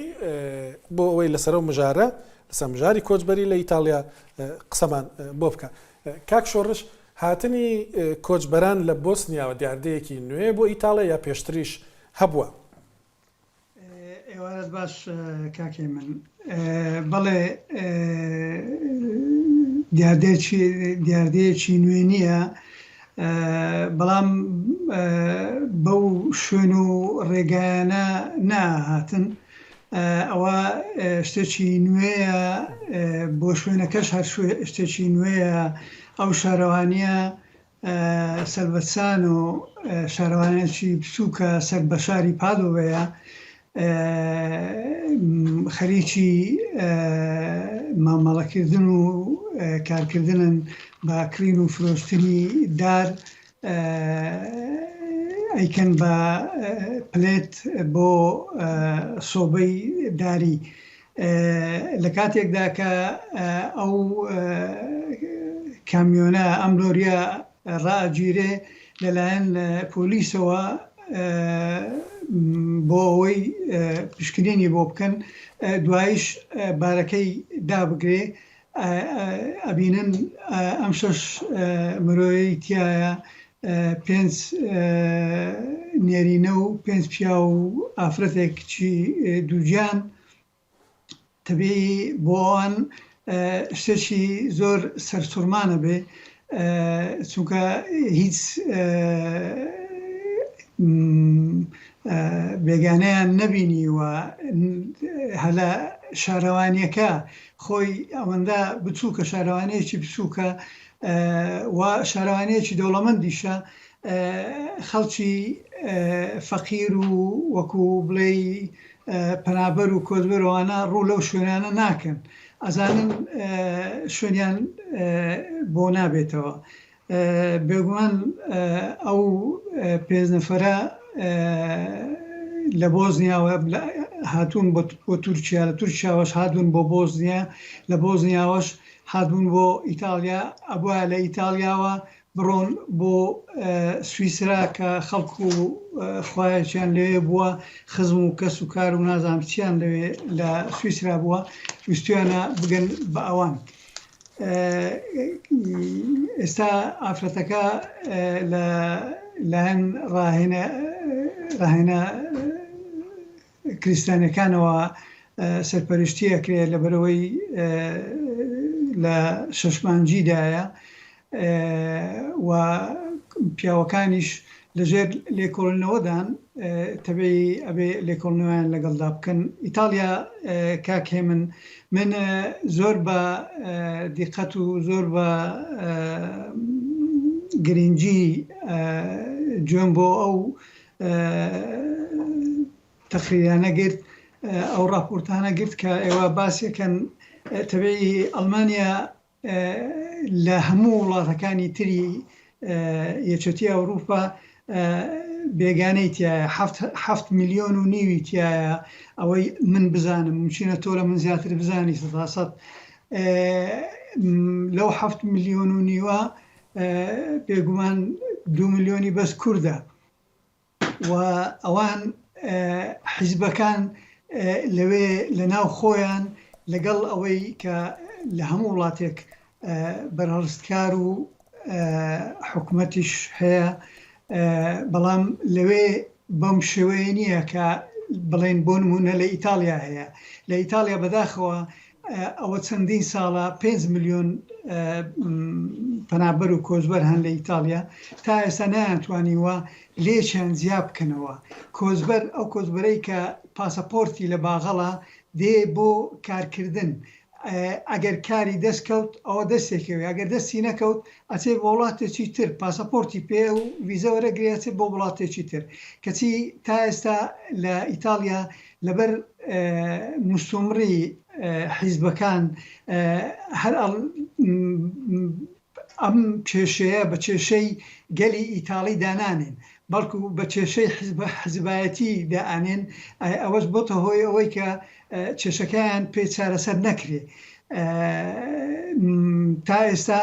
بۆ ئەوەی لەسەر ئەو مژارە، لەسەر مژاری کۆچبەری لە ئیتاڵیا قسەمان بۆ بکا. کاک شۆڕش، هاتنی کۆچبەران لە بۆسنیاوە دیاردەیەکی نوێیە بۆ ئیتاڵیا یا پێشتریش هەبووە؟ ئێوارەت باش کاک هێمن. بەڵێ دیاردەیەکی دیاردەیەکی نوێ نییە، بەڵام بەو شوێن و ڕێگایانە نەئەهاتن. ئەوە شتێکی نوێیە، بۆ شوێنەکەش هەر شتێکی نوێیە. ئەو شارەوانییە سەلڤەتسانۆ شارەوانییەکی بچووکە سەر بە شاری پادۆڤەیە، خەریکی مامەڵەکردن و کارکردنن بە کڕین و فرۆشتنی دار ئەیکەن بە پلێت بۆ سۆبەی داری لە کاتێکدا کە ئەو کامیۆنە ئەم لۆریە ڕائەگیرێ لەلایەن پۆلیسەوە بۆ ئەوەی پشکنینی بۆ بکەن دوایش بارەکەی دابگرێ ئەبینن ئەم شەش مرۆیەی تایە پێنج نێرینە و پێنج پیاو و ئافرەتێک کچی دووگیان تەبیعی بۆ ئەوان شتێکی زۆر سەرسوڕمانە بێ چونکە هیچ بێگانەیان نەبینیوە هەلە شارەوانیەکە خۆی ئەوەندە بچووکە شارەوانیەکی بچووکە و شارەوانیەکی دەوڵەمەندیشە خەڵکی فەقیر و وەکو بڵێی پەنابەر و کۆچبەر ئەوانە ڕوو لەو شوێنانە ناکەن. ئەزانن شوێنیان بۆ نابێتەوە. بێگومان ئەو پێنج نەفەرە لە بۆزنیاوە هاتوون بۆ تورکیا، لە تورکیاوەش هاتبوون بۆ بۆزنیا، لە بۆزنیاوەش هاتبوون بۆ ئیتاڵیا، ئەبوایە لە ئیتاڵیاوە بڕۆن بۆ سویسرا کە خەڵک و خوایەکیان لەوێ بووە، خزم و کەس و کار و نازانم چیان لەوێ لە سویسرا بووە، ویستویانە بگەن بە ئەوان. ئێستا ئافرەتەکە لە لایەن ڕاهێنە ڕاهێنە کریستانەکانەوە سەرپەرشتی ئەکرێ لەبەرئەوەی لە شەشمانگیدایە و پیاوەکانیش لەژێر لێکۆڵینەوەدان تەبعی ئەبێ لێکۆڵینەوەیان لەگەڵدا بکەن. ئیتاڵیا کاک هێمن من زۆر بە دیقەت و زۆر بە گرینگی گوێم بۆ ئەو تەقریرانە گرت، ئەو ڕاپۆرتانە گرت کە ئێوە باسیەکەن تەبعی ئەڵمانیا لە هەموو وڵاتەکانی تری یەکێتی ئەوروپا بێگانەی تایە هەفت ملیۆن و نیوی تایە ئەوەی من بزانم ممکنە تۆ لە من زیاتر بزانی سەدا سەد لەو هەفت ملیۆن و نیوە بێگومان دو ملیۆنی بەس کوردە و ئەوان حیزبەکان لەوێ لە ناو خۆیان لەگەڵ ئەوەی کە لە هەموو وڵاتێک بەرهەڵستکار و حکومەتیش هەیە بەڵام لەوێ بەم شێوەیە نییە کە بڵێن بۆ نمونە لە ئیتاڵیا هەیە لە ئیتاڵیا بەداخەوە ئەوە چەندین ساڵە پێنج ملیۆن پەنابەر و کۆچبەر هەن لە ئیتاڵیا، تا ئێستا نەیانتوانیوە لێکیان جیا بکەنەوە. کۆچبەر، ئەو کۆچبەرەی کە پاسەپۆرتی لە باغەڵە دێ بۆ کارکردن، ئەگەر کاری دەست کەوت ئەوە دەستی کەوێ، ئەگەر دەستی نەکەوت ئەچێ بۆ وڵاتێکی تر، پاسەپۆرتی پێیە و ڤیزە وەرەگرێ ئەچێ بۆ وڵاتێکی تر. کەچی تا ئێستا لە ئیتاڵیا لەبەر مشتومڕی حیزبەکان هەر ئەم کێشەیە بە کێشەی گەلی ئیتاڵی دانانێن، بەڵکو بە کێشەی حزبایەتی دائەنێن، ئەوەش بۆتە هۆی ئەوەی کە کێشەکەیان پێ چارەسەر نەکرێ. تا ئێستا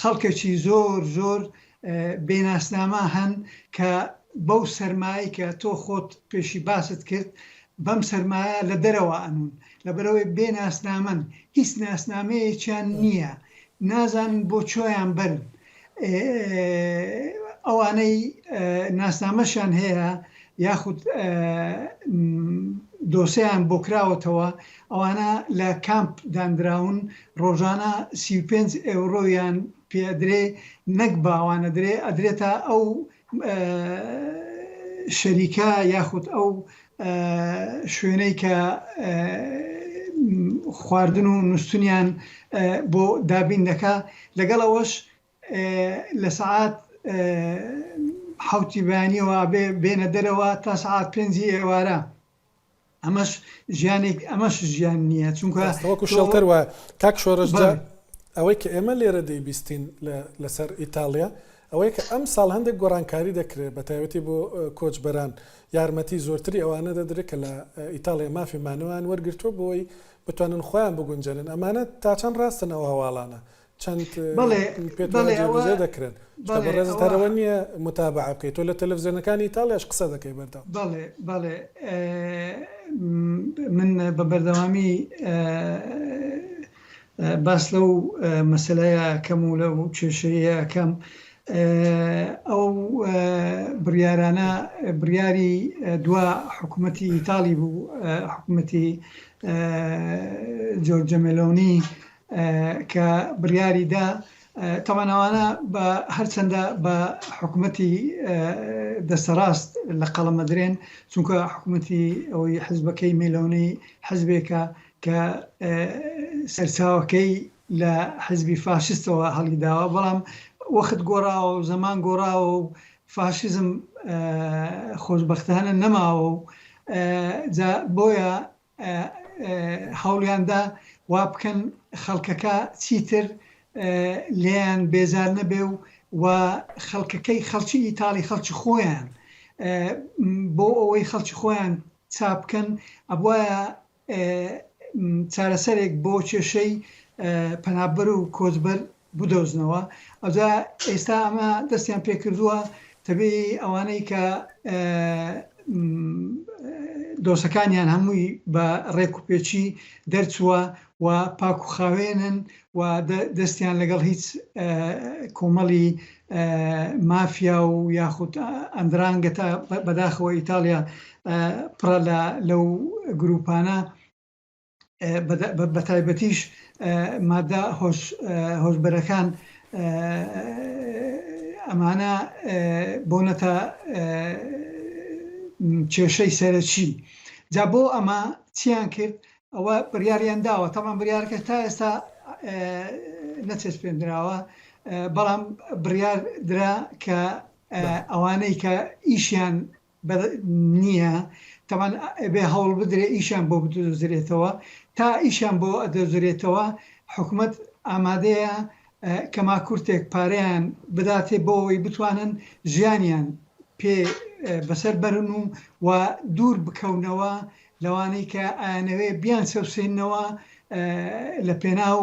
خەڵکێکی زۆر زۆر بێ ناسنامە هەن کە بەو سەرمایەی کە تۆ خۆت پێشی باست کرد بەم سەرمایە لە دەرەوە ئەنوون لەبەرئەوەی بێ ناسنامەن هیچ ناسنامەیەکیان نییە نازانن بۆ کوێیان بەرن ئەوانەی ناسنامەشیان هەیە یاخود دۆسیان بۆ کراوەتەوە ئەوانە لە کامپ دانراون ڕۆژانە 35 ئێورۆیان پێ ئەدرێ نەک باوان ئەدرێ ئەدرێتە ئەو شەریکە یاخود ئەو شوێنەی کە خواردن و نووستنیان بۆ دابین دەکا لەگەڵ ئەوەش لە سەعات حوتی بەیانیەوە بێ بێنە دەرەوە تا سەعات پێنجی ئێوارە ئەمەش ژیانێک ئەمەش ژیان نییە چونکە ڕاستە وەکو شێڵتەر وایە کاک شۆرش جا ئەوەی کە ئێمە لێرە دەیبیستین لەسەر ئیتاڵیا ئەوەیە کە ئەم ساڵ هەندێک گۆڕانکاری دەکرێت بە تایبەتی بۆ کۆچبەران یارمەتی زۆرتری ئەوانە دەدرێت کە لە ئیتاڵیا مافی مانەوەیان وەرگرتووە بۆی بتوانن خۆیان بگونجێنن ئەمانە تا چەند ڕاستن ئەو هەواڵانە چەند بەڵێ پێت وایە بەڵێ ئەوە جێبەجێ دەکرێن؟ چونکە بەڵێ بەڕێزت ئەوە هەر ئەوە نییە موتابەعە بکەیت، تۆ لە تەلەفزیۆنەکانی ئیتاڵیاش قسە دەکەی بەردەوام. بەڵێ بەڵێ من بە بەردەوامی باس لەو مەسەلەیە ئەکەم و لەو کێشەیە ئەکەم. ئەو بڕیارانە بڕیاری دوا حکوومەتی ئیتاڵی بوو، حکوومەتی جۆرجە مێلۆنی کە بڕیاری دا، تەبعەن ئەوانە بە هەرچەندە بە حکومەتی دەستەڕاست لە قەڵەم ئەدرێن، چونکە حکومەتی ئەوەی حزبەکەی مێلۆنی حزبێکە کە سەرچاوەکەی لە حزبی فاشستەوە هەڵیداوە، بەڵام وەخت گۆڕاوە و زەمان گۆڕاوە و فاشیزم خۆشبەختانە نەماوە و جا بۆیە هەوڵیان دا. وا بکەن خەڵکەکە چیتر لێیان بێزار نەبێ و و خەڵکەکەی خەڵکی ئیتاڵی خەڵکی خۆیان بۆ ئەوەی خەڵکی خۆیان چا بکەن ئەبوایە چارەسەرێک بۆ کێشەی پەنابەر و کۆچبەر بدۆزنەوە ئەوجا ئێستا ئەمە دەستیان پێکردووە تەبیعی ئەوانەی کە دۆسەکانیان هەمووی بە ڕێک و پێچی دەرچووە و پاک و خاوێنن و دەستیان لەگەڵ هیچ کۆمەڵی مافیا و یاخود ئەندرانگە تا بەداخەوە ئیتاڵیا پڕە لە لەو گروپانە بەتایبەتیش مادە هۆشبەرەکان ئەمانە بۆنەتە کێشەی سەرەکی جا بۆ ئەمە چیان کرد ئەوە بڕیاریان داوە تەمان بڕیارەکە تا ئێستا نەچەسپێندراوە بەڵام بڕیار درا کە ئەوانەی کە ئیشیان نییە تەمان ئەبێ هەوڵ بدرێ ئیشیان بۆ بدۆزرێتەوە تا ئیشیان بۆ ئەدۆزرێتەوە حکومەت ئامادەیە کەما کورتێک پارەیان بداتێ بۆ ئەوەی بتوانن ژیانیان پێ بەسەر بەرن و و دوور بکەونەوە لەوانەی کە ئایانەوێ بیان چەوسێنەوە لە پێناو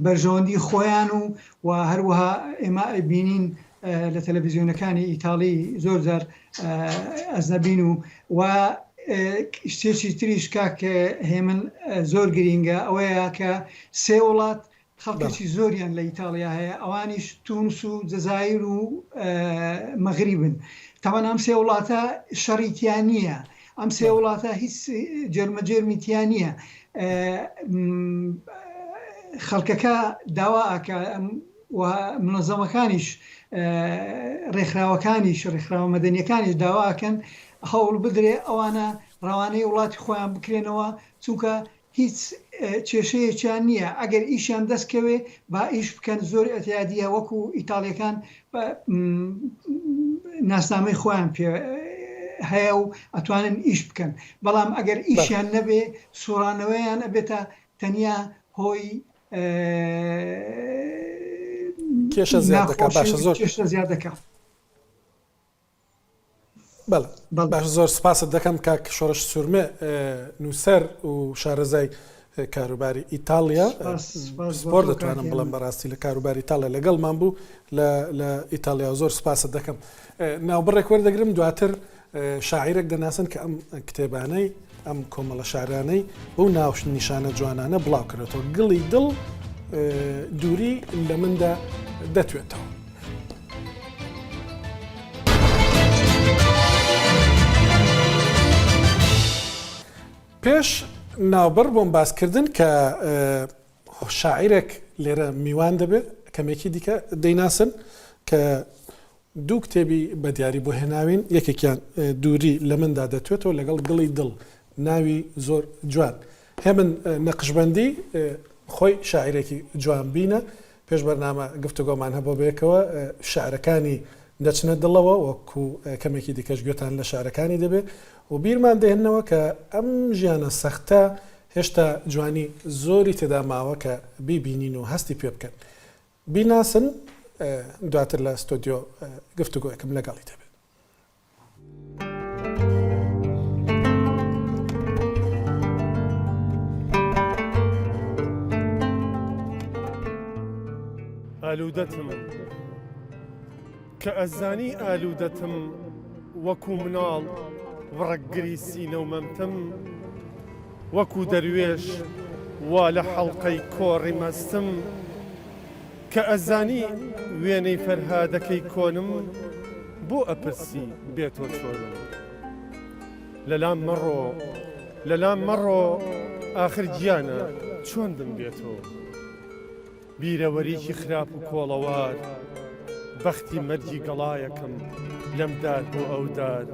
بەرژەوەندی خۆیان و و هەروەها ئێمە ئەیبینین لە تەلەڤیزیۆنەکانی ئیتاڵی زۆر جار ئەزنەبین و و شتێکی تریش کاک هێمن زۆر گرینگە ئەوەیە کە سێ وڵات خەڵکێکی زۆریان لە ئیتاڵیا هەیە ئەوانیش تونس و جەزایر و مەغریبن تەبعەن ئەم سێ وڵاتە شەڕی تیا نییە ئەم سێ وڵاتە هیچ جەرمەجەرمی تیا نییە خەڵکەکە داوا ئەکا و منەزەمەکانیش ڕێکخراوەکانیش ڕێکخراوە مەدەنیەکانیش داوا ئەکەن هەوڵ بدرێ ئەوانە ڕەوانەی وڵاتی خۆیان بکرێنەوە چونکە هیچ کێشەیەکیان نییە ئەگەر ئیشیان دەست کەوێ با ئیش بکەن زۆر ئەتیادیە وەکو ئیتاڵیەکان ناسنامەی خۆیان پێ هەیە و ئەتوانن ئیش بکەن بەڵام ئەگەر ئیشیان نەبێ سوڕانەوەیان ئەبێتە تەنیا هۆی کێشە زیاد دەکات باشە زۆر کێشە زیاد دەکات. بەڵێ باش زۆر سپاست دەکەم کاک شۆڕش سورمێ نووسەر و شارەزای کاروباری ئیتاڵیا پسپۆر دەتوانم بڵێم بەڕاستی لە کاروباری ئیتاڵیا لەگەڵمان بوو لە ئیتاڵیا زۆر سپاست دەکەم ناوبڕێک وەردەگرم دواتر شاعیرێک دەناسن کە ئەم کتێبانەی ئەم کۆمەڵە شارانەی بەو ناوش نیشانە جوانانە بڵاو کرێتەوە گڵی دڵ دووری لە مندا دەتوێتەوە. پێش ناوبڕ بۆم باسکردن کە شاعیرێک لێرە میوان دەبێت کەمێکی دیکە دەیناسن کە دوو کتێبی بە دیاری بۆ هێناوین یەکێکیان دووری لە مندا دەتوێتەوە لەگەڵ گڵی دڵ ناوی زۆر جوان هێمن نەقشبەندی خۆی شاعیرێکی جوانبینە پێش بەرنامە گفتوگۆمان هەبووە بەیەکەوە، شیعرەکانی دەچنە دڵەوە وەکو کەمێکی دیکەش گوێتان لە شیعرەکانی دەبێ و بیرمان دەهێننەوە کە ئەم ژیانە سەختە هێشتا جوانی زۆری تێدا ماوە کە بیبینین و هەستی پێ بکەن. بیناسن، دواتر لە ستۆدیۆ گفتوگۆیەکم لەگەڵی دەبێت. ئالوودەتم کە ئەزانی ئالوودەتم وەکو مناڵ وڕەگگری سینە و مەمتم وەکو دەروێش وا لە حەڵقەی کۆڕی مەستم کە ئەزانی وێنەی فەرهادەکەی کۆنم بۆ ئەپرسی بێ تۆ چۆنم لەلام مەڕۆ لەلام مەڕۆ ئاخر گیانە چۆن بم بێ تۆ بیرەوەریی خراپ و کۆڵەوار بەختی مەرگی گەڵایەکم لەم دار بۆ ئەو دار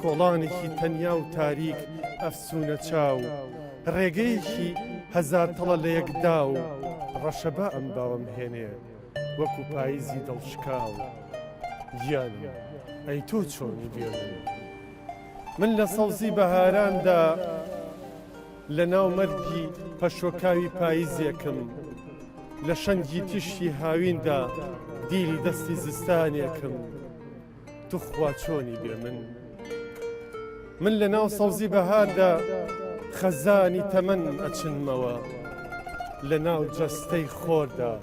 کۆڵانێکی تەنیا و تاریک ئەفسوونە چاو ڕێگەیەکی هەزارتەڵە لە یەک داو ڕەشەبا ئەم باوەم هێنێ وەکو پاییزی دڵ شکاو گیانم ئەی تۆ چۆنی بێ من من لە سەوزی بەهاراندا. لە ناو مەرگی پەشۆکاوی پاییزێکم، لە شەنگی تیشکی هاویندا دیلی دەستی زستانێکم. توخوا چۆنی بێ من؟ من لە ناو سەوزی بەهاردا خەزانی تەمەن ئەچنمەوە، لە ناو جەستەی خۆردا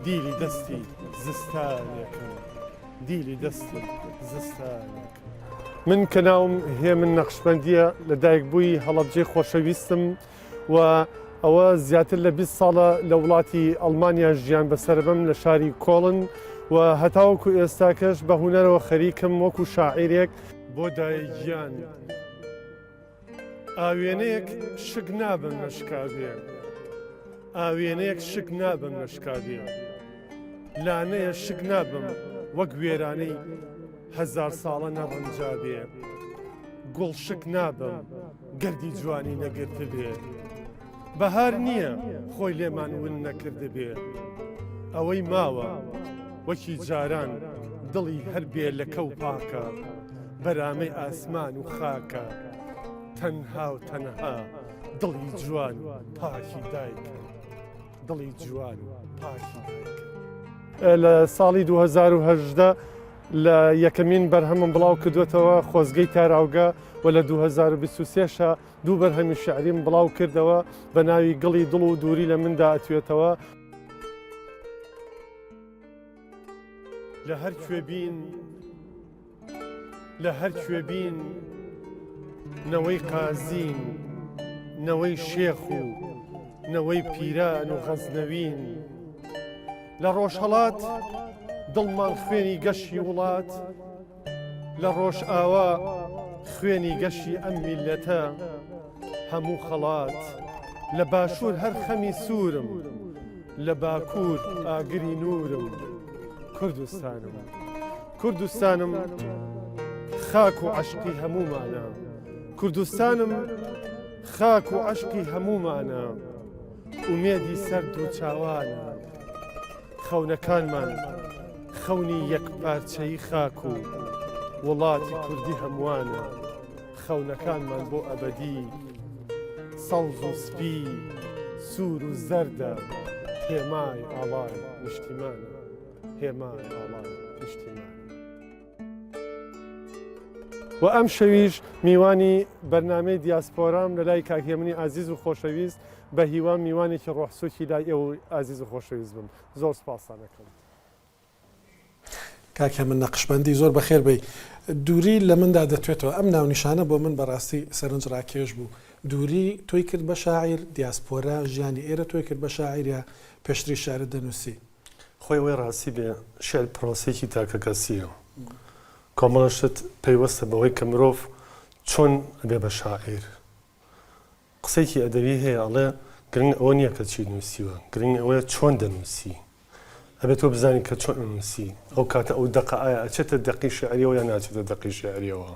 دیلی دەستی زستانێکم، دیلی دەستی زستانێکم. من کە ناوم هێمن نەقشبەندییە، لە دایکبووی هەڵەبجەی خۆشەویستم و ئەوە زیاتر لە 20 ساڵە لە وڵاتی ئەڵمانیا ژیان بەسەربم لە شاری کۆڵن و هەتاوەکو ئێستاکەش بە هونەرەوە خەریکم وەکو شاعیرێک. بۆ دایە گیان ئاوێنەیەک شک نابەم نەشکابێ ئاوێنەیەک شک نابەم نەشکابێ لانەیە شک نابەم وەک وێرانەی هەزار ساڵە نەڕەنجابێ گوڵ شک نابەم گەردی جوانی نەگرتبێ بەهار نییە خۆی لێمان ون نەکردبێ ئەوەی ماوە وەکی جاران دڵی هەر بێ لەکە و پاکە بەرامەی ئاسمان و خاکە تەنها و تەنها دڵی جوان و پاکی دایکە دڵی جوان و پاکی دایکە. لە ساڵی 2018 لە یەکەمین بەرهەمم بڵاو کردوێتەوە خۆزگەی تاراوگە و لە 2023 شا دوو بەرهەمی شعریم بڵاو کردەوە بە ناوی گڵی دڵ و دووری لە مندا ئەتوێتەوە. لە هەر کوێ بین لە هەر کوێ بین نەوەی قازین نەوەی شێخ و نەوەی پیران و غەزنەوین لە ڕۆژهەڵات دڵمان خوێنی گەشی وڵات لە ڕۆژئاوا خوێنی گەشی ئەم میللەتە هەموو خەڵات لە باشوور هەر خەمی سوورم لە باکوور ئاگری نوورم کوردستانم کوردستانم خاک و عەشقی هەموومانە کوردستانم خاک و عەشقی هەموومانە ئومێدی سەر دووچاوانە خەونەکانمان خەونی یەکپارچەیی خاک و وڵاتی کوردی هەمووانە، خەونەکانمان بۆ ئەبەدی سەوز و سپی، سوور و زەردە، هێمای ئاڵای نیشتیمانە، هێمای ئاڵای نیشتیمانە. و ئەمشەویش میوانی بەرنامەی دیاسپۆرام لە لای کاک هێمنی ئازیز و خۆشەویست، بە هیوام میوانێکی ڕۆحسووکی لای ئێوەی ئازیز و خۆشەویست بم. زۆر سوپاستان ئەکەم. کاک هێمن نەقشبەندی زۆر بەخێر بێی. دووری لە مندا دەتوێتەوە ئەم ناونیشانە بۆ من بەڕاستی سەرنج ڕاکێش بوو. دووری تۆی کرد بە شاعیر، دیاسپۆرا، ژیانی ئێرە تۆی کرد بە شاعیر یا پێشتریش شیعرت دەنووسی؟ خۆی ئەوەی ڕاستی بێ شیعر پرۆسەیەکی تاکەکەسییە. کۆمەڵە شت پەیوەستە بەوەی کە مرۆڤ چۆن ئەبێ بە شاعیر. قسەیەکی ئەدەبی هەیە ئەڵێ گرنگ ئەوە نییە کە چیت نووسیوە، گرنگ ئەوەیە چۆن دەنووسی. ئەبێ تۆ بزانی کە چۆن ئەنووسی، ئەو کاتە ئەو دەقە ئایا ئەچێتە دەقی شیعریەوە یا ناچێتە دەقی شیعریەوە.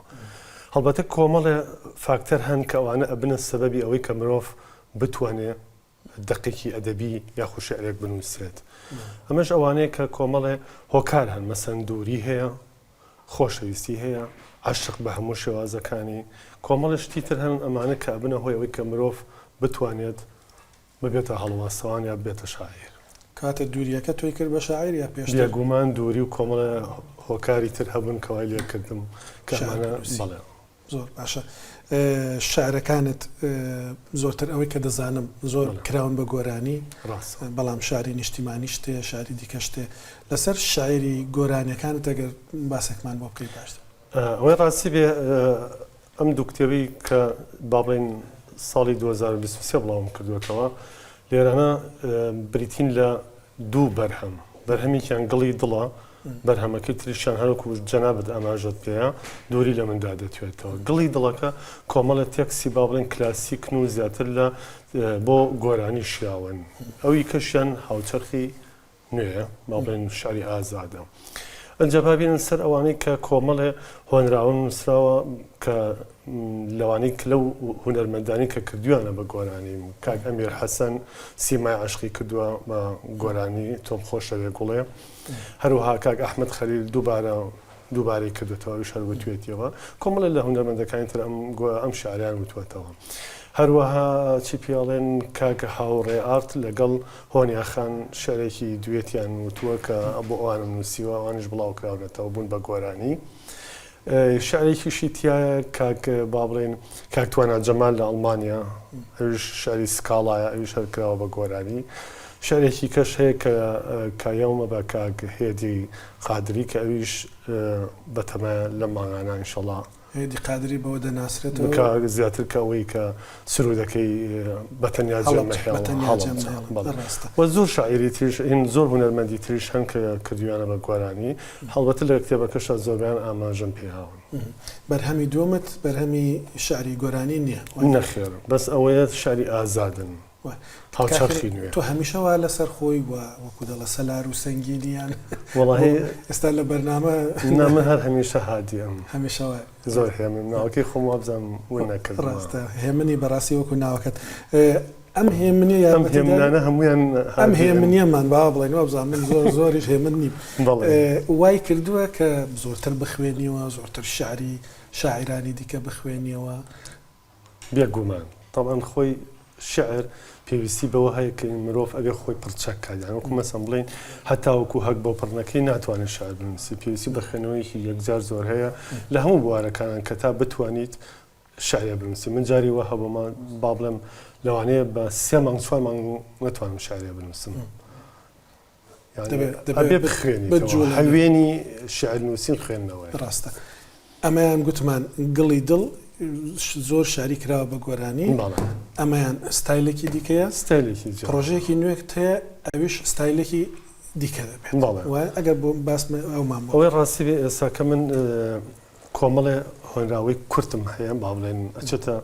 هەڵبەتە کۆمەڵێ فاکتەر هەن کە ئەوانە ئەبنە سەبەبی ئەوەی کە مرۆڤ بتوانێ دەقێکی ئەدەبی یاخود شیعرێک بنووسێت. ئەمەش ئەوانەیە کە کۆمەڵێ هۆکار هەن، مەسەن دووری هەیە، خۆشەویستی هەیە، عەشق بە هەموو شێوازەکانی، کۆمەڵێ شتی تر هەن ئەمانە کە ئەبنە هۆی ئەوەی کە مرۆڤ بتوانێت ببێتە هەڵواسەوان یا ببێتە شاعیر. کەواتە دوورییەکە تۆی کرد بە شاعیر یا پێشتر؟ بێگومان دووری و کۆمەڵێ هۆکاری تر هەبوون کە وای لێ کردم کە شیعر ئەمانە بنووسی. بەڵێ. زۆر باشە شعرەکانت زۆرتر ئەوەی کە دەزانم زۆر کراون بە گۆرانی بەڵام شاری نیشتیمانی شتێ شاری دیکە شتێ لەسەر شاعری گۆرانیەکانت ئەگەر باسێکمان بۆ بکەی باشتر. ئەوەی ڕاستی بێ ئەم دوو کتێبەی کە با بڵێین ساڵی 2023 بڵاوم کردووەتەوە لێرانە بریتین لە دوو بەرهەم، بەرهەمێکیان گڵی دڵە، بەرهەمەکەی تریشیان هەروەکو جەنابت ئاماژەت پێیە، دووری لە مندا دەتوێتەوە. گڵی دڵەکە کۆمەڵێ تێکسی با بڵێین کلاسیکن و زیاتر لە بۆ گۆرانی شیاون. ئەوی کەشیان هاوچەرخی نوێیە، با بڵێین شیعری ئازادە. ئنجا با بێینە سەر ئەوانەی کە کۆمەڵێ هۆنراوە نووسراوە کە لەوانەی کە لەو هونەرمەندانی کە کردویانە بە گۆرانی کاک ئەمیر حەسەن سیمای عەشقی کردووە بە گۆرانی تۆم خۆشەوێ گوڵێ هەروەها کاک ئەحمەد خەلیل دووبارە دووبارەی کردوێتەوە ئەویش هەر وتوێتیەوە کۆمەڵێ لە هونەرمەندەکانی تر ئەم ئەم شعریان وتوەتەوە. هەروەها چی پێڵێن کاک هاوڕێ ئارت لەگەڵ هۆنیا خان شعرێکی دوێتیان وتووە کە بۆ ئەوانم نووسیوە ئەوانیش بڵاو کراونەتەوە بوون بە گۆرانی. شعرێکیشی تیایە کاک با بڵێین کاک توانا جەمال لە ئەڵمانیا ئەویش شعری سکاڵایە ئەویش هەر کراوە بە گۆرانی. شعرێکی کەش هەیە کە کایەومە بە کاک هێدی قادری کە ئەویش بەتەمایە لەم مانگانە ئینشەڵا هێدی قادری بەوە دەناسرێتەوە. کە زیاتر کە ئەوەی کە سروودەکەی بە تەنیا جێ مەهێڵ هەڵەبجە بەڵێ و زۆر شاعیری تریش هین زۆر هونەرمەندی تریش هەن کە کردوویانە بە گۆرانی هەڵبەتە لە کتێبەکەشا زۆربەیان ئاماژەم پێ هاون. بەرهەمی دووەمت بەرهەمی شعری گۆرانی نییە؟ نەخێر بەس ئەوەیە شعری ئازادن. هاوچەرخی نوێ. تۆ هەمیشە وا لەسەر خۆی و وەکو دەڵێ سەلار و سەنگینی یان وەڵاهی ئێستا لە بەرنامە نا من هەر هەمیشە هادیم. هەمیشە وای. زۆر هێمنم ناوەکەی خۆم وابزانم ون نەکردووە. ڕاستە هێمنی بەڕاستی وەکو ناوەکەت ئەم هێمنیە ئەم یارمەتیدەر هێمنانە هەموویان ئەم هادیئن. هێمنیەمان با بڵێین وابزانم من زۆر زۆریش هێمن نیم بەڵێ. وای کردووە کە زۆرتر بخوێنیەوە زۆرتر شعری شاعیرانی دیکە بخوێنیەوە. بێ گومان. تەبعەن خۆی شیعر پێویستی بەوە هەیە کە مرۆڤ ئەبێ خۆی پڕچەک کات یان وەکو مەسەن بڵێین هەتاوەکو هەک بۆ پڕ نەکەی ناتوانێت شیعر بنووسی پێویستی بە خوێندنەوەیەکی یەکجار زۆر هەیە لە هەموو بوارەکانان کە تا بتوانیت شیعرێ بنووسی من جاری وا هەبوو با بڵێم لەوانەیە بە سێ مانگ چوار مانگ نەتوانم شیعرێ بنووسم. ئەبێ بخوێنیتەوە هەوێنی شیعر نووسین خوێندنەوەیە. ڕاستە ئەمەیان گوتمان گڵی دڵ زۆر شاری کراوە بە گۆرانی ئەمەیان ستایلێکی دیکەیە ستایلێکی جیا پڕۆژەیەکی نوێت هەیە ئەویش ستایلێکی دیکە دەبێت وایە ئەگەر بۆ باس ئەومان بۆ ئەوەی ڕاستی بێ ئێستا کە من کۆمەڵێ هۆنراوەی کورتم هەیە با بڵێن ئەچێتە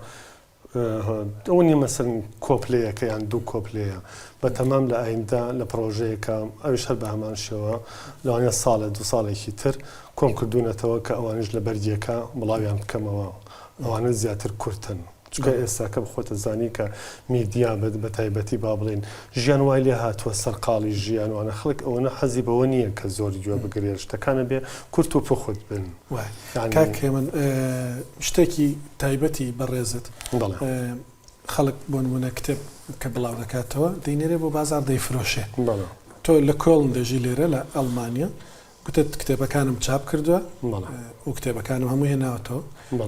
ئەوە نیە مەسەلەن کۆپلەیەکە یان دوو کۆپلەیە بە تەمام لە ئایندە لە پڕۆژەیەکە ئەویش هەر بە هەمان شێوە لەوانەیە ساڵێ دوو ساڵێکی تر کۆم کردوونەتەوە کە ئەوانیش لە بەرگێکە بڵاویان بکەمەوە ئەوانە زیاتر کورتن چونکە ئێستاکە خۆتە زانی کە میدیا بە تایبەتی با بڵێین ژیان وای لێ هاتووە سەرقاڵی ژیان وانە خەڵک ئەوەنە حەزی بەوە نییە کە زۆر گوێ بگرێت شتەکانە بێ کورت و پوخت بن. وایە کاک هێمن شتێکی تایبەتی بەڕێزت خەڵک بۆ نمونە کتێب کە بڵاو دەکاتەوە دەینێرێ بۆ بازار دەیفرۆشێ تۆ لە کۆڵن دەژی لێرە لە ئەڵمانیا گوتت کتێبەکانم چاپ کردووە و کتێبەکانم هەموو هێناوەتەوە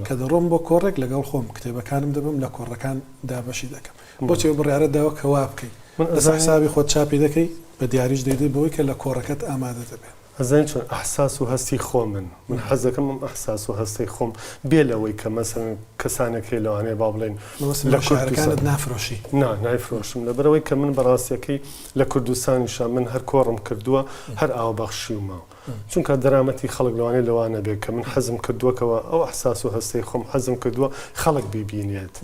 کە دەڕۆم بۆ کۆڕێک لەگەڵ خۆم کتێبەکانم دەبم لە کۆڕەکان دابەشی دەکەم بۆچی ئەو بڕیارەت داوە کە وا بکەی لەسەر حسابی خۆت چاپی دەکەی بە دیاریش دەیدەی بەوەی کە لە کۆڕەکەت ئامادە دەبێت. ئەزانی چۆن ئەحساس و هەستی خۆمن من حەزەکەم ئەم ئەحساس و هەستەی خۆم بێ لەوەی کە مەسەلەن کەسانێک هەیە لەوانەیە با بڵێین مەبەستم لە لە کوردستان شعرەکانت نافرۆشی؟ نا نایفرۆشم لەبەرئەوەی کە من بەڕاستیەکەی لە کوردستانیشا من هەر کۆڕم کردووە هەر ئاوە بەخشیومە چونکە دەرامەتی خەڵک لەوانەیە لەوە نەبێت کە من حەزم کردووە کەوا ئەو ئەحساس و هەستەی خۆم حەزم کردووە خەڵک بیبینێت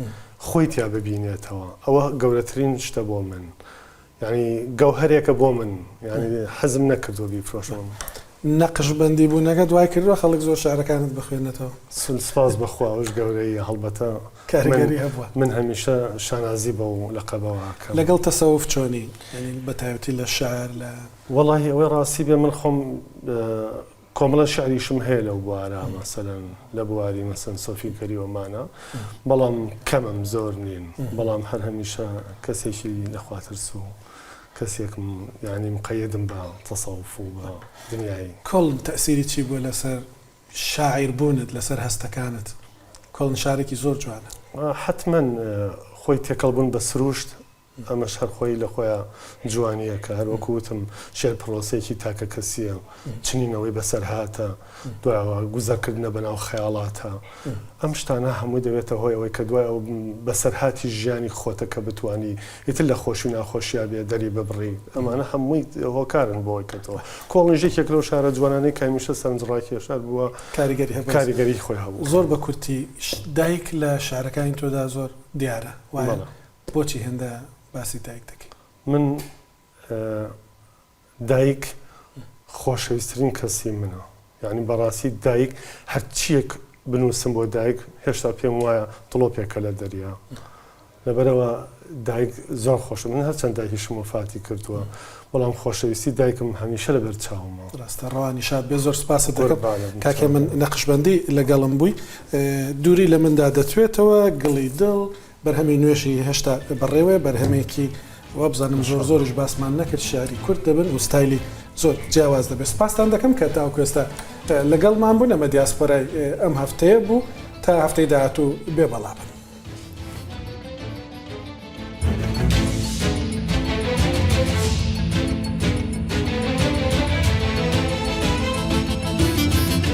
خۆی تیا ببینێتەوە ئەوە گەورەترین شتە بۆ من یانی گەوهەرێکە بۆ من یانی حەزم نەکردووە بیفرۆشم. نەقشبەندی بوونەکەت وای کردووە خەڵک زۆر شعرەکانت بخوێنێتەوە؟ سپاس بە خوا ئەوەش گەورەییە هەڵبەتە کاریگەری هەبووە. من هەمیشە شانازی بەو لەقەبەوە ئەکەم. لەگەڵ تەسەوف چۆنی؟ یانی بە تایبەتی لە شعر لە. وەڵاهی ئەوەی ڕاستی بێ من خۆم کۆمەڵە شعریشم هەیە لەو بوارە مەسەلەن لە بواری مەسەن سۆفیگەری و ئەمانە بەڵام کەمم زۆر نین بەڵام هەر هەمیشە کەسێکی لەخواترس و کەسێکم یانی مقەیەدم بە تەسەوف و بە دنیای. کۆڵن تەئسیری چی بووە لەسەر شاعیر بوونت لەسەر هەستەکانت؟ کۆڵن شارێکی زۆر جوانە. حەتمەن خۆی تێکەڵ بوون بە سروشت ئەمەش هەر خۆی لە خۆیا جوانییەکە، هەر وەکو وتم شیعر پڕۆسەیەکی تاکەکەسییە، چنینەوەی بەسەرهاتە، دوایەوە گوزەرکردنە بەناو خەیاڵاتە، ئەم شتانە هەمووی دەبێتە هۆی ئەوەی کە دوای ئەو بەسەرهاتی ژیانی خۆتە کە بتوانی ئیتر لە خۆشی و ناخۆشیا بێ دەری ببڕی، ئەمانە هەمووی هۆکارن بۆ ئەوەی کە تۆ کۆڵنیش یەکێک لەو شارە جوانانەی کە هەمیشە سەرنجڕاکێشەر بووە، کاریگەری هەبووە. کاریگەریی خۆی هەبوو. زۆر بە کورتی دایک لە شعرەکانی تۆدا زۆر دیارە، وایە؟ بۆچی هێندە باسی دایک دەکەی؟ من دایک خۆشەویسترین کەسی منە یانی بەڕاستی دایک هەرچیەک بنووسم بۆ دایک هێشتا پێم وایە دڵۆپێکە لە دەریا لەبەرەوە دایک زۆر خۆشە من هەرچەند دایکیشم وەفاتی کردووە بەڵام خۆشەویستی دایکم هەمیشە لەبەر چاومە. ڕاستە ڕەوانی شاد بێ زۆر سپاست دەکەم کاک هێمن نەقشبەندی لەگەڵم بووی دووری لە مندا دەتوێتەوە گڵی دڵ. بەرهەمی نوێشی هێشتا بەڕێوەیە، بەرهەمێکی وابزانم زۆر زۆریش باسمان نەکرد شیعری کورت دەبن و ستایلی زۆر جیاواز دەبێت. سپاستان دەکەم کە تاوەکو ئێستا لەگەڵمان بوون. ئەمە دیاسپۆرای ئەم هەفتەیە بوو. تا هەفتەی داهاتوو بێ بەڵا بن.